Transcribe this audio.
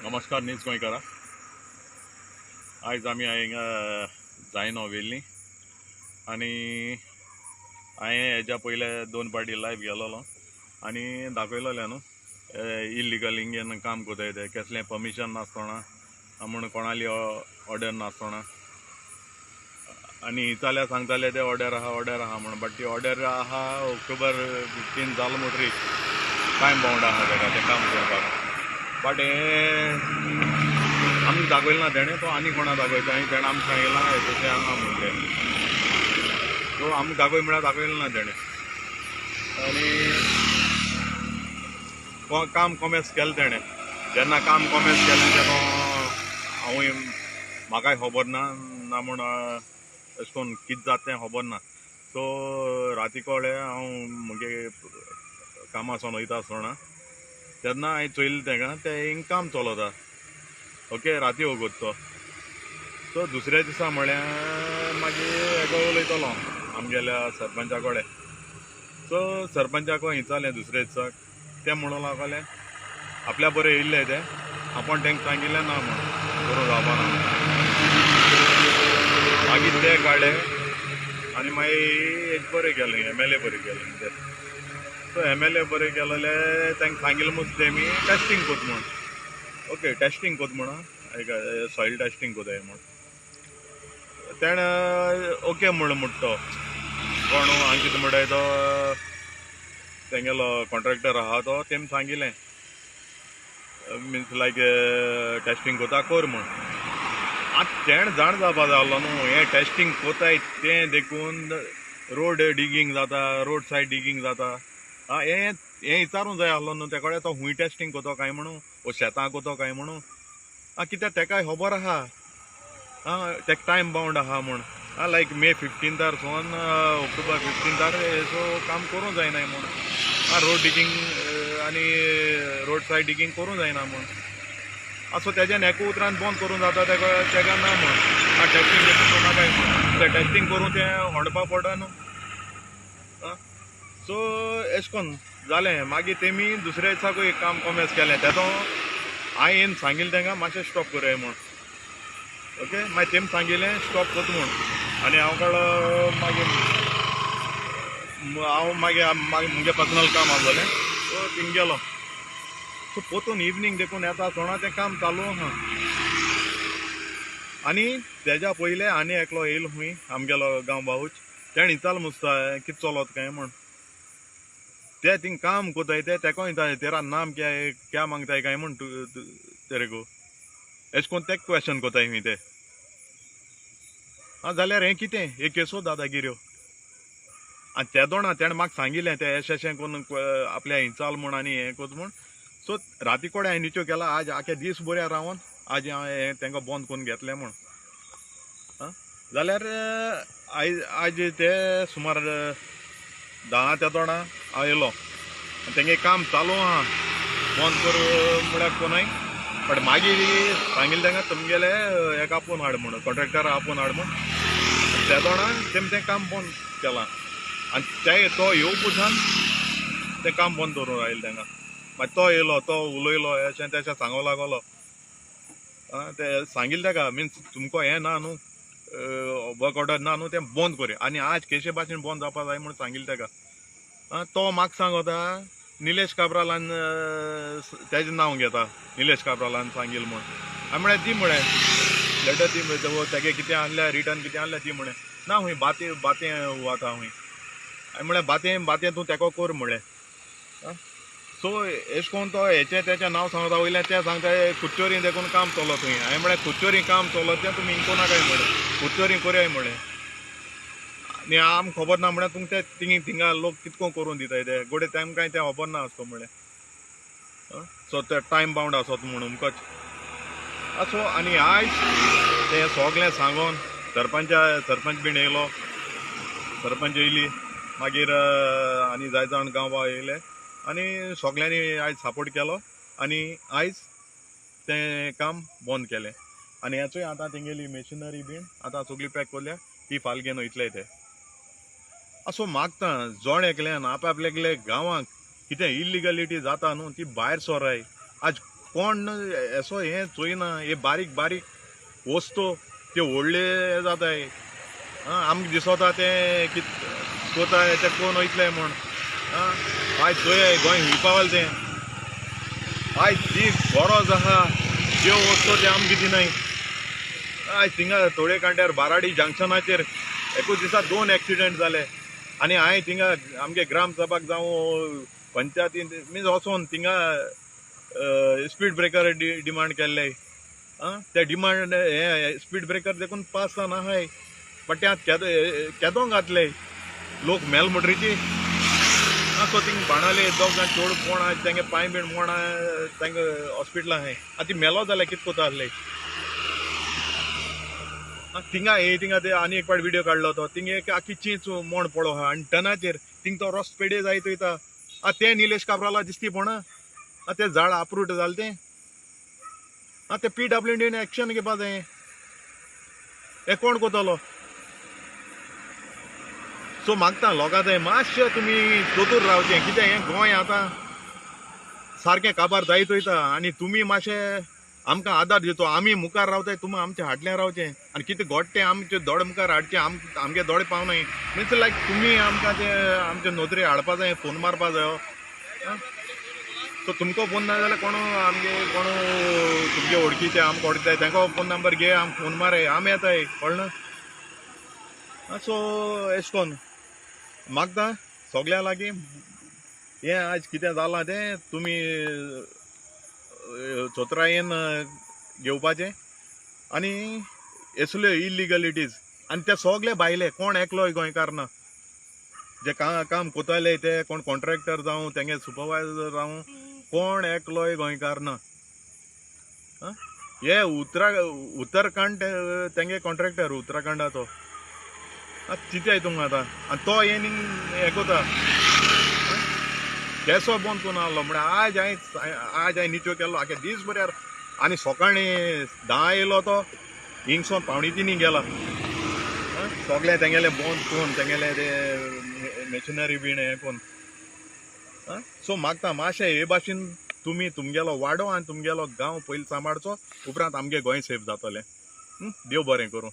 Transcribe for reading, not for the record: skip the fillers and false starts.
नमस्कार नीज गोंयकारा. आयज आमी हांगा जायनो वेल्ली आनी हांवें हेज्या पयले दोन पार्टी लायव्ह गेलोलो आनी दाखयलोलें न्हू इल्लिगल इंगेन काम कोताय ते, केसलें परमिशन नासतना म्हूण, कोणाली ऑर्डर नासतना. आनी जाल्यार सांगताले ते ऑर्डर आहा ऑर्डर आहा म्हूण, बट ती ऑर्डर आहा ऑक्टोबर 15 जालो म्हणटरी टायम बाउंड आहा तेका तें काम करपाक. बट हें आमकां दाखयलें ना तेणें, तो आनी कोणा दाखयता आनी तेणें आमकां सांगिलां तशें आहा म्हूण तें. सो आमकां दाखय म्हळ्यार दाखयलें ना तेणें. आनी काम कोमेस केलें तेणें. जेन्ना काम कोमेस केलें तेन्ना हांवूय म्हाकाय खबर ना ना म्हूण अशें करून कितें जाता तें खबर ना. सो राती कडेन हांव म्हगे कामां सावन वयता आसतना तेन्ना हांवें चोयलें तेका तें हिंग काम चलता. ओके, राती वगत तो. सो दुसऱ्या दिसा म्हळ्यार मागीर हेका उलयतलो आमगेल्या सरपंचा कडेन. सो सरपंचाक विचारलें दुसऱ्या दिसाक, तें म्हणूंक लागलें आपल्या बरें येयल्लें तें, आपूण तांकां सांगिल्लें ना म्हूण करूं जावपा ना. मागीर ते काडले आनी मागीर हेजे बरें गेलें, एम एल ए बरें गेलें ते. सो एम एल ए बरें गेलेले तांकां सांगिल्लें मुस तेमी टेस्टींग कोत म्हूण. ओके, टेस्टींग कोत म्हूण, सॉयल टेस्टींग कोताय म्हूण. तेणें ओके म्हूण म्हणटा तो कोण हांगा कितें म्हणटाय तो तेंगेलो कॉन्ट्रॅक्टर आहा तो, तेमी सांगिल्लें मिन्स लायक टेस्टींग कोता कर म्हूण. आतां तेणें जाण जावपा जाय आसलो न्हू हें टेस्टींग कोताय तें देखून रोड डिगींग जाता, रोड सायड डिगींग जाता. आं, हें हें विचारूंक जाय आसलो न्हू ते कडेन, तो खूंय टेस्टींग कोतो काय म्हणून, वो शेतां कोतो काय म्हणून. आं, कित्याक तेकाय खबर आहा, आं तेका टायम बाउंड आहा म्हूण. आं, लायक मे 15 सावन ऑक्टोबर 15 सो काम करूंक जायना म्हूण. आं, रोड डिगींग आनी रोड सायड डिगींग करूंक जायना म्हूण. आं, सो तेज्यान एका उतरान बंद करूंक जाता तेका, तेका ना म्हूण. आं, टेस्टींग देखून करूं नाकाय म्हूण, तें टेस्टींग करूं तें होंडपा पडटा न्हू. आं, सो एशें कोन्न जालें. मागीर तेमी दुसऱ्या दिसाकूय एक काम कोमेस केलें. तेदो हांवें सांगिल्लें तांकां मातशें स्टॉप करया म्हूण. ओके, मागीर तेमी सांगिल्लें स्टॉप कोता म्हूण. आनी हांव कळो मागीर हांव मागीर मागीर म्हगे पर्सनल काम आसलें, सो थिंग गेलो. सो पोतून इवनींग देखून येता आसतना तें काम चालू आहा. आनी तेज्या पयलें आनी एकलो येयलो खूंय आमगेलो गांव भाऊच, तेणें विचारलें मुसता कितें चलत काय म्हूण. ते थिंग काम कोताय ते तेका विचारलें तेरा नाम क्या है, क्या मागताय काय म्हूण तेरे को, एशें कोन्न तेका क्वेश्चन कोताय खूंय ते. आं, जाल्यार हें कितें एक केसो दादागिऱ्यो. आनी तेदोणा तेणें म्हाका सांगिल्लें तें एशें एशें कोन्न आपल्या हिंचाल म्हूण आनी हें कोत म्हूण. सो राती कडेन हांवें निच्यो केला, आज आख्या दीस बऱ्या रावन आज हांवें हें तांकां बंद करून घेतलें म्हूण. आं, जाल्यार आयज आज ते सुमार 10 तेदोणा हांव येयलो आनी तेंगे काम चालू आहा, बंद कर म्हळ्यार कोनय. बट मागीर सांगिल्लें तांकां तुमगेले हेका आपोवन हाड म्हूण, कॉन्ट्रॅक्टरा आपोवन हाड म्हूण. तेदोणा तेमी तें काम बंद केलां. आनी ते तो येवपसान तें काम बंद दवरून आयलें तांकां. मागीर तो येयलो, तो उलयलो एशें तेशें सांगूंक लागलो. आं, तें सांगिल्लें ताका मिन्स तुमकां हें ना न्हू, वर्क ऑर्डर ना न्हू, तें बंद करया आनी आज केशे भाशेन बंद जावपा जाय म्हूण सांगिल्लें ताका. आं, तो म्हाका सांगता निलेश काब्रालान तेजें नांव घेता, निलेश काब्रालान सांगिल्लें म्हूण. हांवें म्हळें दी म्हळें लेटर दी, तेगे कितें आहलें रिटर्न कितें आहलें दी म्हळें. ना खूंय बातें बातें वता खूंय. हांवें म्हळें बातें बातें तूं तेका कर म्हळें. आं, सो एशें कोन्न तो हेचें तेचें नांव सांगता, वयल्यान तें सांगता कुच्चोरी देखून काम चलत थंय. हांवें म्हळें कुच्चोरी काम चलत तें तुमी इंको नाकाय म्हळें, कुच्चोरी करयाय म्हळें. आनी आमकां खबर ना म्हळ्यार तुमकां ते थिंगा थिंगा लोक कितको करून दिताय ते गोडे तेमकांय तें खबर ना आसतो म्हळें. सो ते टायम बाउंड आसत म्हूण अमकोच. सो आनी आयज तें सगळें सांगोन सरपंचा सरपंच बीन येयलो, सरपंच येयली, मागीर आनी जाय जाण गांव येयले आनी सगळ्यांनी आयज सपोर्ट केलो आनी आयज तें काम बंद केलें. आनी हेचोय आतां तेंगेली मेशिनरी बीन आतां सगळी पॅक कोरल्या, ती फाल घेवन वयतले ते. असो मागता जण एकल्यान आपआपल्यागेले गांवांक कितें इल्लिगलिटी जाता न्हू ती भायर सोराय. आज कोण असो हें चोयना, हे बारीक बारीक वस्तू त्यो व्हडले जाताय. आमकां दिसोता तें कित कोताय तें कोण वयतले म्हूण. आयज चोयाय गोंय हुंय पावलें तें. आयज जी गरज आहा ज्यो वस्तू ते आमकां दिनाय. आयज थिंगा थोडे कांट्यार बाराडी जंक्शनाचेर एकूच दिसा 2 एक्सिडंट जाले. आनी हांवें थिंगा आमगे ग्रामसभाक जावं पंचायतीन मिन्स वचोन थिंगा स्पीड ब्रेकर डिमांड केल्ले. ते डिमांड हे स्पीड ब्रेकर देखून पास जावन आहाय, बट ते आतां केदों घातले लोक मेल म्हणटरीची. सो थिंग बाणाले 2 जाण चोड कोण आहा तेंगे पांय बीन मोड आहा, तेंगे हॉस्पिटल आहाय. आतां ती मेलो जाल्यार कितें कोता आसले. थिंगा हे थिंगा ते आनी एक पाट विडियो काडलो तो थिंग एक आखी चींच मोण पडो आहा आनी टनाचेर थिंग तो रस्तो पेडे जायत वयता. आतां तें निलेश काब्राला दिसती पण आतां तें झाड अप्रूट जालें तें. आतां तें PWDन एक्शन घेवपा जाय. हें कोण कोतलो? सो मागता लोकां थंय मातशें तुमी चतूर रावचें. कितें हें गोंय आतां सारकें काबार जायत वयता आनी तुमी मातशें आमकां आदार दितो. आमी मुखार रावताय, तुमी आमच्या हाडल्यान रावचें आनी कितें घडटा तें आमचे दोळे मुखार हाडचें. आमगे दोळे पावनाय मिन्स लायक तुमी आमकां ते आमचे नदरे हाडपा जाय, फोन मारपा जायो. सो तुमकां फोन ना जाल्यार कोण आमगे कोण तुमगे वळखीचे आमकां वळखताय तांकां फोन नंबर घे, आमकां फोन माराय, आमी येताय. कळना? सो एश कोन मागता सगळ्यां लागीं हें आज कितें जालां तें तुमी चतुरायेन घेवपाचें. आनी असल्यो इलिगलिटीज आनी ते सगळे भायले, कोण एकलोय गोंयकार ना. जे काम कोताले ते कोण कॉन्ट्रॅक्टर जावं तेंगे सुपरवायजर जावं, कोण एकलोय गोंयकार ना. हे उत्तराखंड तेंगे कॉन्ट्रॅक्टर उत्तराखंडाचो. चिंताय तुमकां आतां. आनी तो हें हें कोता केसो बंद करून आहलो म्हळ्यार आज हांवें निचो केल्लो आख्या दीस बऱ्यार. आनी सकाळीं 10 येयलो तो हिंगसोन 2:45 गेला. सगळें तेंगेलें बंद करून तेंगेलें ते मशिनरी बीन हें करून. सो मागता मातशें हे भाशेन तुमी तुमगेलो वाडो आनी तुमगेलो गांव पयलीं सांबाळचो, उपरांत आमगे गोंय सेफ जातलें. देव बरें करूं.